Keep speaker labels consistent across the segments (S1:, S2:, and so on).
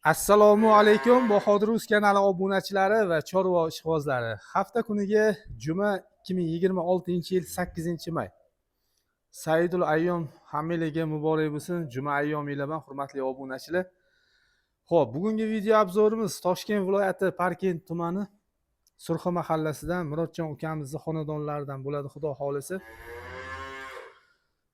S1: Assalomu alaykum Bahodir Uz kanali obunachilari va chorva ishqibozlari. Hafta kuniga juma 2026-yil 8-may. Saidul ayyom hammanglarga muborak bo'lsin. Juma ayyominglar bilan hurmatli obunachilar. Xo'p, bugungi video obzorimiz Toshkent viloyati Parkent tumani Surxi mahallasidan Murodjon ukamizni xonadonlaridan bo'ladi, xudo xohlasa.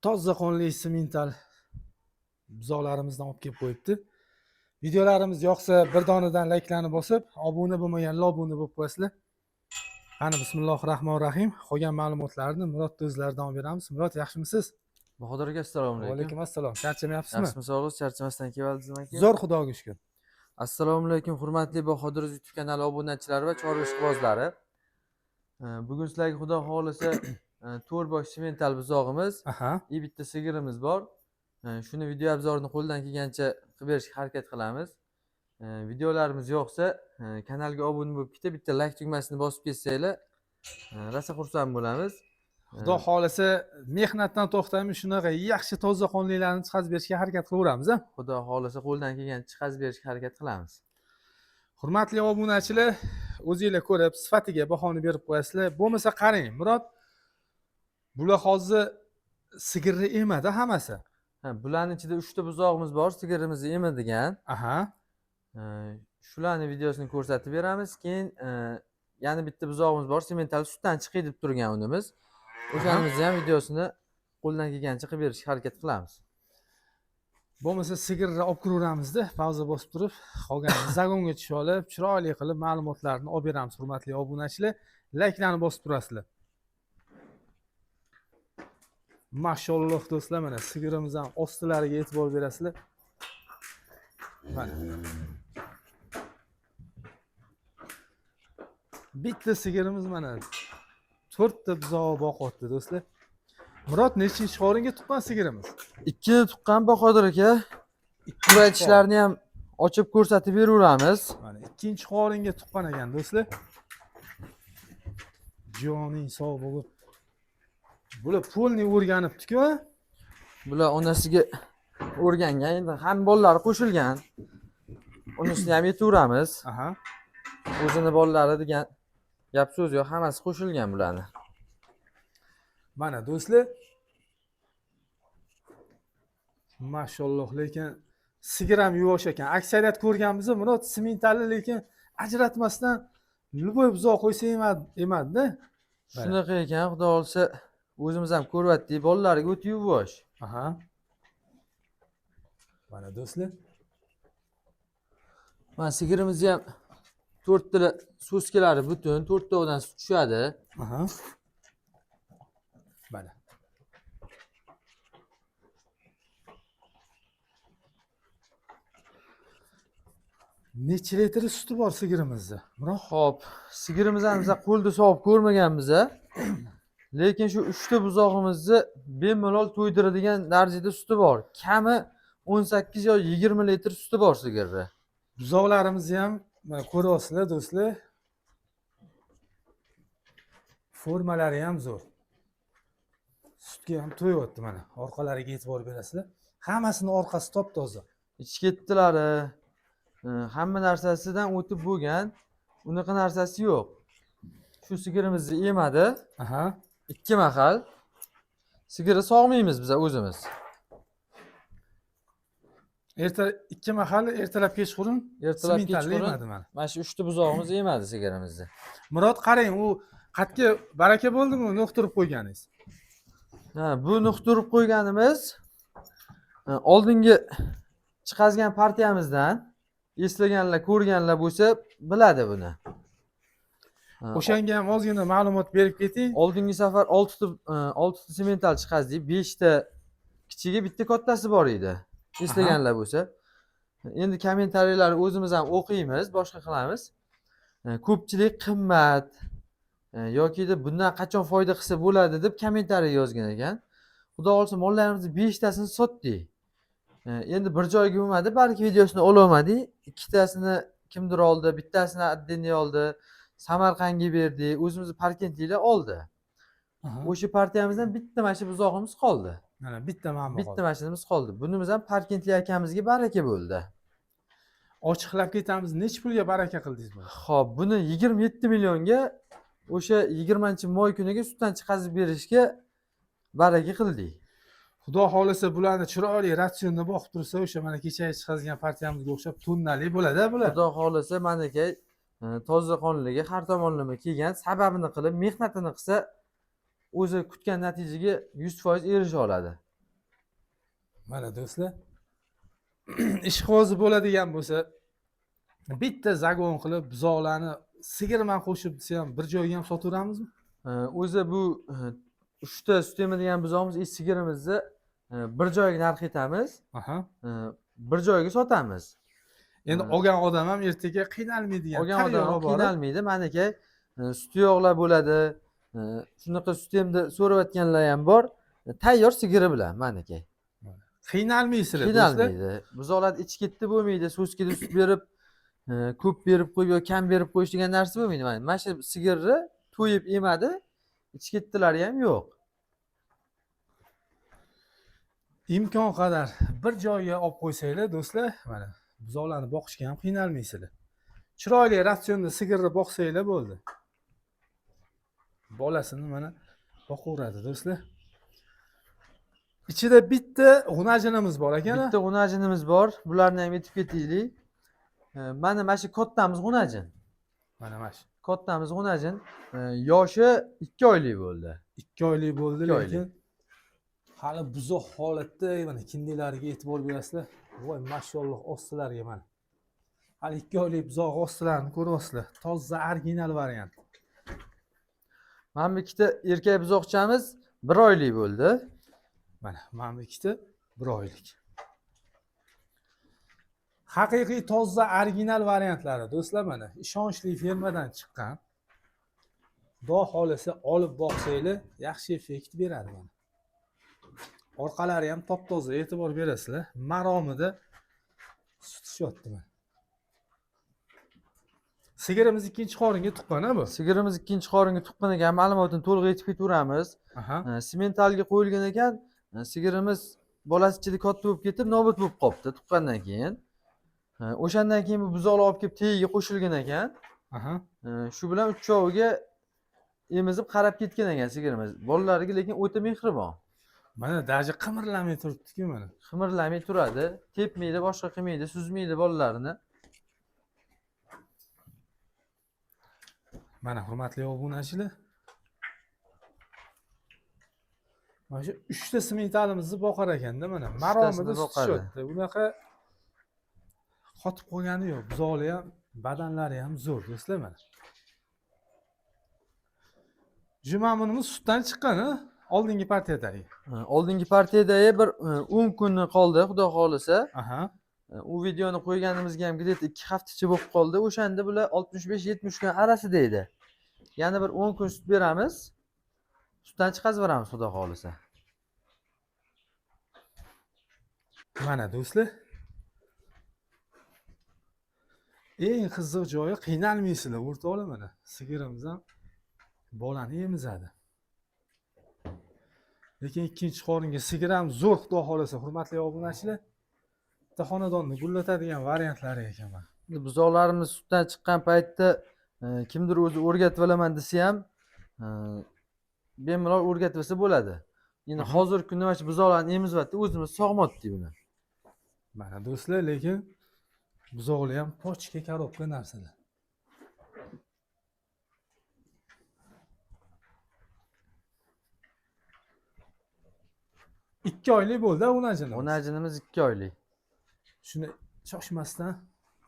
S1: Toza qonli simental buzoqlarimizdan olib kelib qo'yibdi. Videolarimiz yoqsa bir donadan layklarni bosib, obuna bo'lmaganlar obuna bo'lib qo'yasizlar. Qani bismillahir rohmanir rohim. Qolgan ma'lumotlarni Murod o'zlaridan olib beramiz. Murod, yaxshimisiz?
S2: Bahodir aka, assalomu
S1: Va
S2: alaykum.
S1: Alaykum assalom. Charchamayapsizmi?
S2: Yaxshimisiz, og'iz charchamasdan kelyapsizmi aka?
S1: Zo'r, xudoga shukr.
S2: Assalomu alaykum hurmatli Bahodir Uz YouTube kanali obunachilari va chorva ishqibozlari. Bugun sizlarga xudo xohlasa 4 bosh simental buzog'imiz, и bitta sigirimiz bor. Shuni video obzorini qo'ldan kelgancha qilib berishga harakat qilamiz. Videolarimiz yoqsa, kanalga obuna bo'lib ketib, bitta like tugmasini bosib ketsanglar, rosa xursand bo'lamiz.
S1: Xudo xohlasa mehnatdan to'xtamay shunaqa yaxshi toza qonlilarni chiqarib berishga harakat qilaveramiz, a?
S2: Xudo xohlasa qo'ldan kelgancha chiqarib berishga harakat qilamiz.
S1: Hurmatli obunachilar, o'zinglar ko'rib sifatiga bahoni berib qo'yasizlar. Bo'lmasa qarang, Murod, bular hozir sigirni emadi hammasi.
S2: Ha, bularning ichida 3 ta buzog'imiz bor, sigirimizni emadigan. Shularni videosini ko'rsatib beramiz. Keyin yana bitta buzog'imiz bor, semental sutdan chiqay deb turgan unimiz. O'shanimizni ham videosini qo'ldan kelgancha qilib berishga harakat qilamiz.
S1: Bo'lmasa sigirni olib kiraveramizda, pauza bosib turib, qolgan zagonga tushib olib, chiroyli qilib ma'lumotlarni olib beramiz, hurmatli obunachilar. Layklarni bosib turasizlar. Mashalloh do'stlar, mana sigirimiz ham ostilariga e'tibor berasizlar. Mana. Bitta sigirimiz mana 4 ta buzog'i boqyapti do'stlar. Murod, nechinchi qoringa tuqqan sigirimiz?
S2: 2 tuqqan Bahodir aka. Qur'a tishlarini ham ochib ko'rsatib beraveramiz.
S1: Mana ikkinchi qoringa tuqqan ekan do'stlar. Joning sog' bo'lib. Bular polni o'rganibdi-ku.
S2: Bular onasiga o'rgangan, endi ham bolalari qo'shilgan. Unisini ham yetaveramiz. O'zini bolalari degan gap so'z yo'q, hammasi qo'shilgan bularni.
S1: Mana do'stlar. Mashalloh, lekin sigir ham yuvosh ekan. Aksariyat ko'rganmiz, Murod, simentalni lekin ajratmasdan любой buzoq qo'ysa emadi-da.
S2: Shunaqa ekan, xudo xohlasa o'zimiz ham ko'ryaptik, bolalariga o'ta yuvosh.
S1: Mana do'stlar.
S2: Mana sigirimizni ham 4 tala so'skalari butun, 4 tovuqdan sut tushadi.
S1: Mana. Necha litr suti bor sigirimizni? Murod?
S2: Xo'p, sigirimizni biz qo'lda sog'ib ko'rmaganmiz. Lekin shu 3 ta buzog'imizni bemalol to'ydiradigan darajada suti bor. Kami 18 yo 20 litr suti bor sigirni.
S1: Buzoqlarimizni ham mana ko'ryapsizlar do'stlar. Formalari ham zo'r. Sutga ham to'yapti mana. Orqalariga e'tibor berasizlar. Hammasini orqasi top-toza.
S2: Ichki kettilari, hamma narsasidan o'tib bo'lgan. Unaqa narsasi yo'q. Shu sigirimizni emadi. 2 mahal. Sigirni sog'maymiz biz o'zimiz.
S1: Erta 2 mahal, ertalab kechqurun
S2: Ertalab kechqurun
S1: emadi mana.
S2: Mana shu 3 ta buzog'imiz emadi sigirimizni.
S1: Murod, qarang, u qatga baraka bo'ldimi nuqtirib qo'yganingiz?
S2: Ha, bu nuqtirib qo'yganimiz oldingi chiqazgan partiyamizdan eslaganlar, ko'rganlar bo'lsa biladi buni.
S1: O'shanga ham ozgina ma'lumot berib keting.
S2: Oldingi safar 6 ta 6 ta semental chiqazdik, 5 ta kichigi, bitta kattasi bor edi. Eslaganlar bo'lsa. Endi kommentariyalarni o'zimiz ham o'qiymiz, boshqa qilamiz. Ko'pchilik qimmat yoki bundan qachon foyda qilsa bo'ladi deb kommentariy yozgan ekan. Xudo xohlasa mollarimizni 5 tasini sotdik. Endi bir joyga bo'lmadi, balki videosini ololmadik. 2 tasini kimdir oldi, bittasini отдельный oldi. Samarqandga berdik, o'zimizni parkentliklar oldi. O'sha partiyamizdan bitta mana shu buzog'imiz qoldi.
S1: Mana bitta mana
S2: Bitta mashinamiz qoldi. Bunimiz ham parkentli akamizga baraka bo'ldi.
S1: Ochiqlab ketamiz. Necha pulga baraka qildingiz buni?
S2: Xo'p, buni 27 millionga o'sha 20-moy kuniga sutdan chiqazib berishga baraka qildik.
S1: Xudo xohlasa bularni chiroyli ratsionda boqib tursa, o'sha mana kecha chiqazgan partiyamizga o'xshab tonnali bo'ladi bular.
S2: Xudo xohlasa manaka toza qonligi har tomonlama kelgan, sababini qilib, mehnatini qilsa, o'zi kutgan natijaga 100% erisha oladi.
S1: Mana do'stlar, ishqibozi bo'ladigan bo'lsa, bitta zagon qilib buzoqlarni sigirman qo'shib desa ham bir joyga ham sotaveramizmi?
S2: O'zi bu 3 ta sut emadigan buzog'imiz, sigirimizni bir joyga narx etamiz, bir joyga sotamiz.
S1: Endi olgan odam ham ertaga qiynalmaydigan.
S2: Olgan odam ham qiynalmaydi. Manaka suti yo'qlar bo'ladi. Shunaqa sut emdi so'rayotganlar ham bor. Tayyor sigiri bilan manaka.
S1: Qiynalmaysizlar.
S2: Qiynalmaydi. Buzoqlar ichi ketdi bo'lmaydi. So'skida sut berib, ko'p berib qo'yib yo kam berib qo'yish degan narsa bo'lmaydi. Mana shu sigirni to'yib emadi, ichi ketdilari ham yo'q.
S1: Imkon qadar bir joyga olib qo'ysanglar do'stlar, mana buzoqlarni boqishga ham qiynalmaysizlar. Chiroyli ratsionda sigirni boqsanglar bo'ldi. Bolasini mana boqaveradi do'stlar. Ichida bitta g'unajinimiz bor ekan.
S2: Bitta g'unajinimiz bor. Bularni ham aytib ketaylik. Mana shu kattamiz g'unajin.
S1: Mana shu.
S2: Kattamiz g'unajin. Yoshi 2 oylik bo'ldi.
S1: 2 oylik bo'ldi, lekin hali buzoq holatda, mana kindiklariga e'tibor berasizlar. Voy mashalloh, ostilariga mana. Hali 2 oylik buzoq ostilarini ko'ryapsizlar. Toza original variant.
S2: Mana bu ikkita erkak buzoqchamiz 1 oylik bo'ldi.
S1: Mana bu ikkita 1 oylik. Haqiqiy toza original variantlari do'stlar, mana ishonchli firmadan chiqqan. Xudo xolasa olib boqsanglar, yaxshi effekt beradi mana. Orqalari ham top-toza, e'tibor berasizlar. Maromida sut ichyapti mana. Sigirimiz ikkinchi qoringa tuqqan, ha bu?
S2: Sigirimiz ikkinchi qoringa tuqqan ekan, ma'lumotini to'liq aytib ketaveramiz. Sementalga qo'yilgan ekan, sigirimiz bolasi ichida katta bo'lib ketib, nobud bo'lib qolibdi tuqqandan keyin. O'shandan keyin bu buzoqlar olib kelib tagiga qo'shilgan ekan. Shu bilan uchoviga emizib qarab ketgan ekan sigirimiz. Bolalariga lekin o'ta mehribon.
S1: Mana daji qimirlamay turibdi-ku mana.
S2: Qimirlamay turadi, tepmaydi, boshqa qilmaydi, suzmaydi bolalarini.
S1: Mana hurmatli obunachilar. Mana shu 3 ta sementalimizni boqar ekanda mana. Maromida sut ichyapti. Unaqa qotib qolgani yo'q. Buzoqlar ham, badanlari ham zo'r do'stlar mana. Jumamunimiz sutdan chiqqan, ha? Oldingi partiyadagi.
S2: Oldingi partiyadagi bir 10 kun qoldi, xudo xolisa. U videoni qo'yganimizga ham где-то 2 haftacha bo'lib qoldi. O'shanda bular 65-70 kun arasida edi. Yana bir 10 kun sut beramiz. Sutdan chiqazib beramiz, xudo xolisa.
S1: Mana do'stlar. Eng qiziq joyi qiynalmaysizlar, o'rtoqlar mana. Sigirimiz ham bolani emizadi. Lekin ikkinchi qoringa sigir ham zo'r, xudo xolasa, hurmatli obunachilar. Bitta xonadonni gullatadigan variantlari ekan mana.
S2: Buzoqlarimiz sutdan chiqqan paytda kimdir o'zi o'rgatib olaman desa ham bemalol o'rgatib olsa bo'ladi. Endi hozirgi kunda mana shu buzoqlarni emizyapti, o'zimiz sog'moqdik buni.
S1: Mana do'stlar, lekin buzoqlar ham pochka, korobka narsalar. 2 oylik bo'ldi g'unajinimiz.
S2: G'unajinimiz 2 oylik.
S1: Shuni shoshmasdan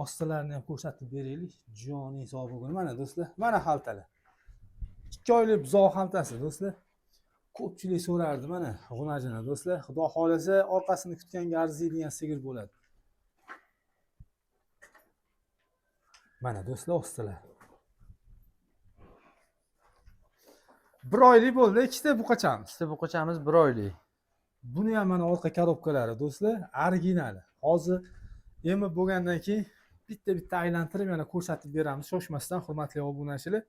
S1: ostilarini ham ko'rsatib beraylik. Joning sog' bo'lsin. Mana do'stlar, mana xaltalar. 2 oylik buzoq xaltasi do'stlar. Ko'pchilik so'rardi mana g'unajini do'stlar. Xudo xolasa orqasini kutganga arziydigan sigir bo'ladi. Mana do'stlar, ostilar. 1 oylik bo'ldi, ikkita buqachamiz.
S2: Ikkita buqachamiz 1 oylik.
S1: Buni ham mana orqa korobkalari do'stlar, originali. Hozir emib bo'lgandan keyin bitta-bitta aylantirib yana ko'rsatib beramiz, shoshmasdan hurmatli obunachilar.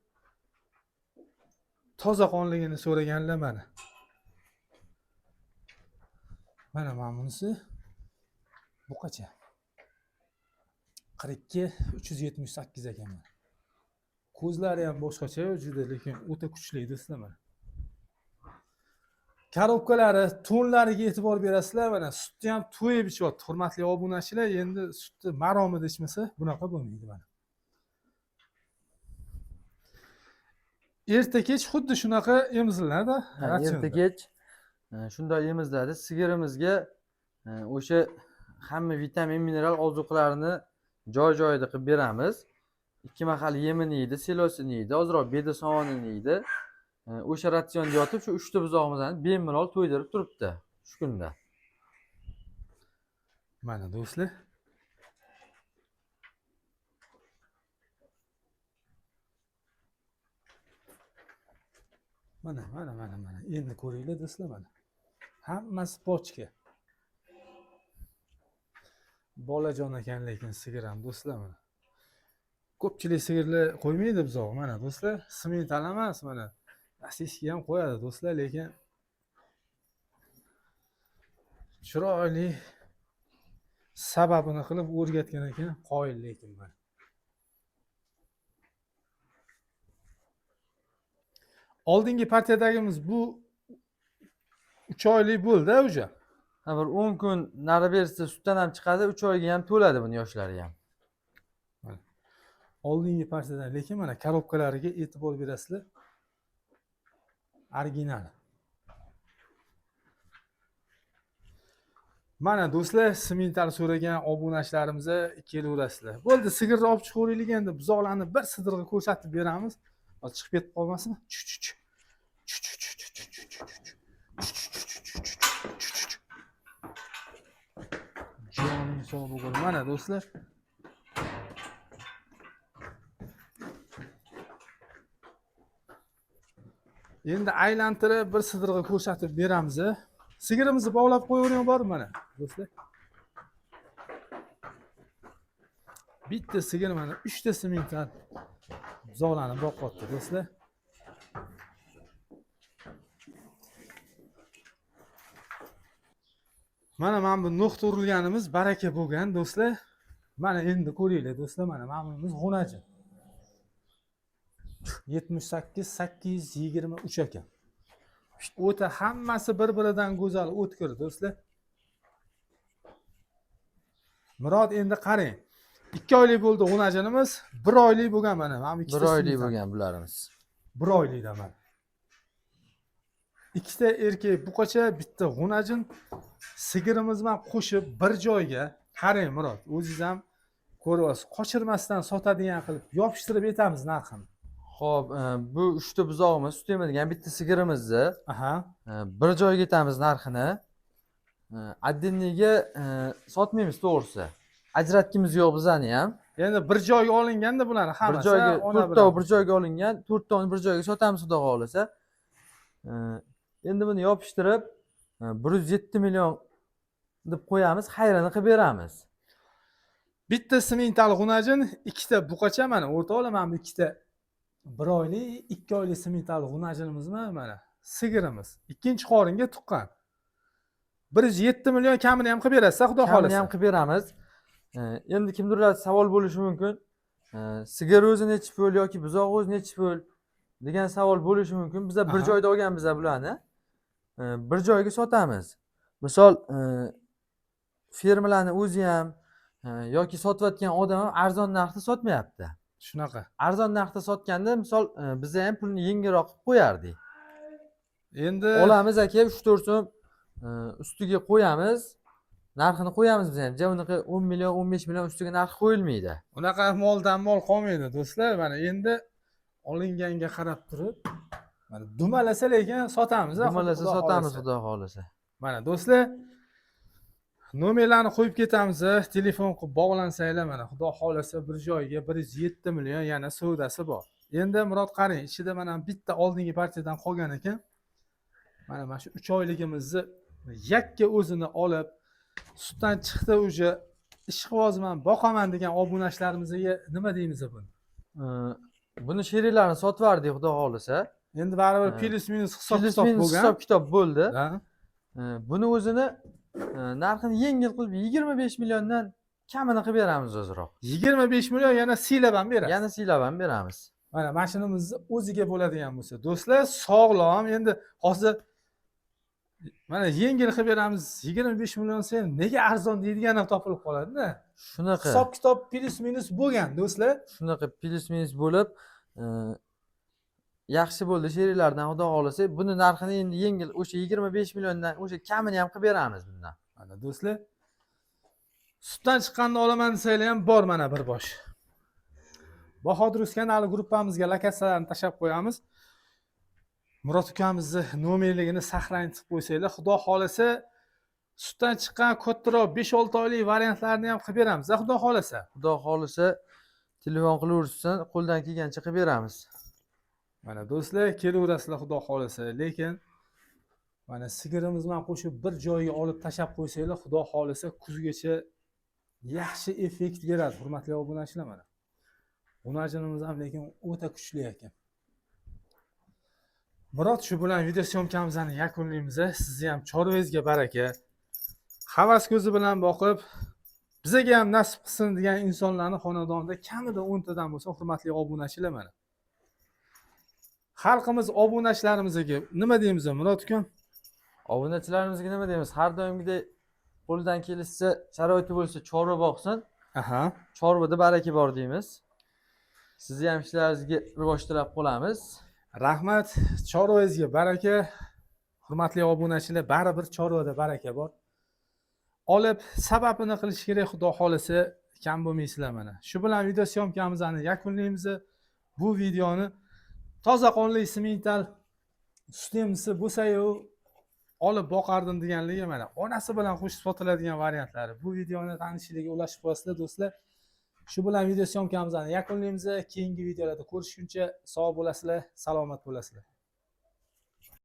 S1: Toza qonligini so'raganlar mana. Mana bunisi buqacha. 42 378 ekan mana. Ko'zlari ham boshqacha juda, lekin o'ta kuchli do'stlar mana. Korobkalari, to'nlariga e'tibor berasizlar, mana sutni ham to'yib ichyapti. Hurmatli obunachilar, endi sutni maromida ichmasa bunaqa bo'lmaydi mana. Erta kech xuddi shunaqa emiziladi.
S2: Erta kech shunday emiziladi. Sigirimizga o'sha hamma vitamin, mineral ozuqlarini joy-joyida qilib beramiz. 2 mahal yemini yeydi, selosini yeydi, ozroq beda sovonini yeydi. O'sha ratsionda yotib shu 3 ta buzog'imizni bemalol to'ydirib turibdi shu kunda.
S1: Mana do'stlar. Mana, mana, mana, mana. Endi ko'ringlar do'stlar mana. Hammasi pochka. Bolajon ekan lekin sigir ham do'stlar mana. Ko'pchilik sigirlar qo'ymaydi buzoq mana do'stlar. Simental emas mana. Rossiyskiy ham qo'yadi do'stlar, lekin chiroyli sababini qilib o'rgatgan ekan, qoyil lekin mana. Oldingi partiyadagimiz bu 3 oylik bo'ldi o'sha.
S2: Ha, bir 10 kun nari bersa sutdan ham chiqadi, 3 oyga ham to'ladi buni yoshlari ham.
S1: Mana. Oldingi partiyadan, lekin mana korobkalariga e'tibor berasizlar. Original. Mana do'stlar, simental so'ragan obunachilarimizga kelaverasizlar. Bo'ldi, sigirni olib chiqaveraylik endi, buzoqlarni bir sidirg'i ko'rsatib beramiz. Hozir chiqib ketib qolmasin. Chu, chu, chu. Chu, chu, chu, chu, chu, chu, chu, chu. Chu, chu, chu, chu, chu, chu, chu, chu, chu. Joning sog' bo'lsin. Mana do'stlar. Endi aylantirib bir sidirg'i ko'rsatib beramiz. Sigirimizni bog'lab qo'yavering bormi mana do'stlar. Bitta sigir mana 3 ta simental buzoqlarni boqyapti do'stlar. Mana mana bu no'xta urilganimiz baraka bo'lgan do'stlar. Mana endi ko'ringlar do'stlar, mana mana bunimiz g'unaji. 78 823 ekan. O'ta hammasi bir-biridan go'zal, o'tkir do'stlar. Murod, endi qarang. 2 oylik bo'ldi g'unajinimiz, 1 oylik bo'lgan mana. Mana bu ikkita
S2: 1 oylik
S1: simental.
S2: bo'lgan bularimiz.
S1: 1 oylikda mana. Ikkita erkak buqacha, bitta g'unajin sigirimiz bilan qo'shib bir joyga, qarang Murod, o'zingiz ham ko'ryapsiz, qochirmasdan sotadigan qilib yopishtirib aytamiz narxini.
S2: Xo'p, bu 3 ta buzog'imiz, sut emadigan bitta sigirimizni, bir joyga aytamiz narxini. Отдельныйga sotmaymiz to'g'risi. Ajratgimiz yo'q bizani ham.
S1: Endi bir joyga olinganda bularni
S2: Bir
S1: hammasi
S2: joyga
S1: ona
S2: to'rttov
S1: bilan.
S2: bir joyga olingan, to'rttovini bir joyga sotamiz xudo xohlasa. Endi buni yopishtirib, 107 million deb qo'yamiz, xayrini qilib beramiz.
S1: Bitta simental g'unajin, ikkita buqacha mana o'rtoqlar, mana bu ikkita 1 oylik, 2 oylik simental g'unajinimizmi mana sigirimiz. Ikkinchi qoringa tuqqan. 107 million kamini ham qilib berasiz, xudo
S2: Kamini
S1: xohlasa.
S2: ham qilib beramiz. Endi kimdirlar savol bo'lishi mumkin. Sigir o'zi nechi pul yoki buzoq o'zi nechi pul degan savol bo'lishi mumkin. Biz bir joyda olganmiz bularni. Bir joyga sotamiz. Misol, fermerlarni o'zi ham, yoki sotayotgan odam ham arzon narxda sotmayapti.
S1: Shunaqa.
S2: Arzon narxda sotganda, misol, biz ham pulni yengilroq qilib qo'yardik.
S1: Endi
S2: olamiz aka, 3-4 so'm, ustiga qo'yamiz. Narxini qo'yamiz biz ham. Ja unaqa 10 million, 15 million ustiga narx qo'yilmaydi.
S1: Unaqa moldan mol qolmaydi do'stlar. Mana endi olinganga qarab turib, mana dumalasa lekin sotamiz, ha,
S2: Dumalasa
S1: xudo
S2: sotamiz,
S1: xohlasa.
S2: xudo xohlasa.
S1: Mana do'stlar, nomerlarni qo'yib ketamiz, telefon qilib bog'lansanglar mana xudo xohlasa bir joyga 107 million yana savdosi bor. Endi Murod qarang, ichida mana bitta oldingi partiyadan qolgan ekan. Mana mana shu 3 oyligimizni yakka o'zini olib, sutdan chiqdi уже, ishqibozman, boqaman degan obunachilarimizga nima deymiz buni?
S2: Buni sheriklarini sotib yubordik, xudo xohlasa.
S1: Endi baribir plyus minus hisob
S2: Plyus
S1: kitob
S2: minus
S1: bo'lgan.
S2: hisob kitob bo'ldi.
S1: Ha?
S2: Buni o'zini, narxini yengil qilib 25 milliondan Kamini qilib beramiz ozroq.
S1: 25 million yana siylab ham berasiz.
S2: Yana siylab ham beramiz.
S1: Mana mashinamizni o'ziga bo'ladigan bo'lsa, do'stlar, sog'lom. Endi hozir mana yengil qilib beramiz 25 million sen nega arzon deydigan ham topilib qoladi-da.
S2: Shunaqa.
S1: Hisob kitob plyus minus bo'lgan, do'stlar.
S2: Shunaqa plyus minus bo'lib, yaxshi bo'ldi sheriklardan, xudo xohlasa. Buni narxini endi yengil o'sha 25 milliondan o'sha kamini ham qilib beramiz bundan.
S1: Mana do'stlar, sutdan chiqqanini olaman desanglar ham bor, mana bir bosh. Bahodir uz kanali gruppamizga lokatsiyalarni tashlab qo'yamiz. Murod ukamizni nomerligini saqlanib qilib qo'ysanglar, xudo xohlasa sutdan chiqqan kattaroq 5-6 oylik variantlarni ham qilib beramiz, xudo xohlasa.
S2: Xudo xohlasa telefon qilaversin, qo'ldan kelgancha qilib beramiz.
S1: Mana do'stlar, kelaverasizlar xudo xohlasa, lekin mana sigirimiz bilan qo'shib bir joyga olib tashlab qo'ysanglar, xudo xohlasa kuzgacha yaxshi effekt beradi, hurmatli obunachilar. Mana g'unajinimiz ham lekin o'ta kuchli ekan. Murod, shu bilan video syomkamizni yakunlaymiz. Sizni ham chorvangizga baraka. Havas ko'zi bilan boqib, bizaga ham nasib qilsin degan insonlarni xonadonida kamida 10 tadan bo'lsa, hurmatli obunachilar, mana. Xalqimiz obunachilarimizga nima deymiz, Murod ukam?
S2: Obunachilarimizga nima deymiz? Har doimgidek qo'lidan kelishsa, sharoiti bo'lsa chorva boqsin. Chorvada baraka bor deymiz. Sizni ham ishlaringizga rivoj tilab qolamiz.
S1: Rahmat, chorvangizga baraka. Hurmatli obunachilar, baribir chorvada baraka bor. Olib sababini qilish kerak, xudo xohlasa kam bo'lmaysizlar mana. Shu bilan video syomkamizni yakunlaymiz. Bu videoni toza qonli simental sutemisi bo'lsa-yu olib boqardim deganligi, mana onasi bilan qo'shib sotiladigan variantlari. Bu videoni tanishligiga ulashib qo'yasizlar, do'stlar. Shu bilan video syomkamizni yakunlaymiz. Keyingi videolarda ko'rishguncha sog' bo'lasizlar, salomat bo'lasizlar.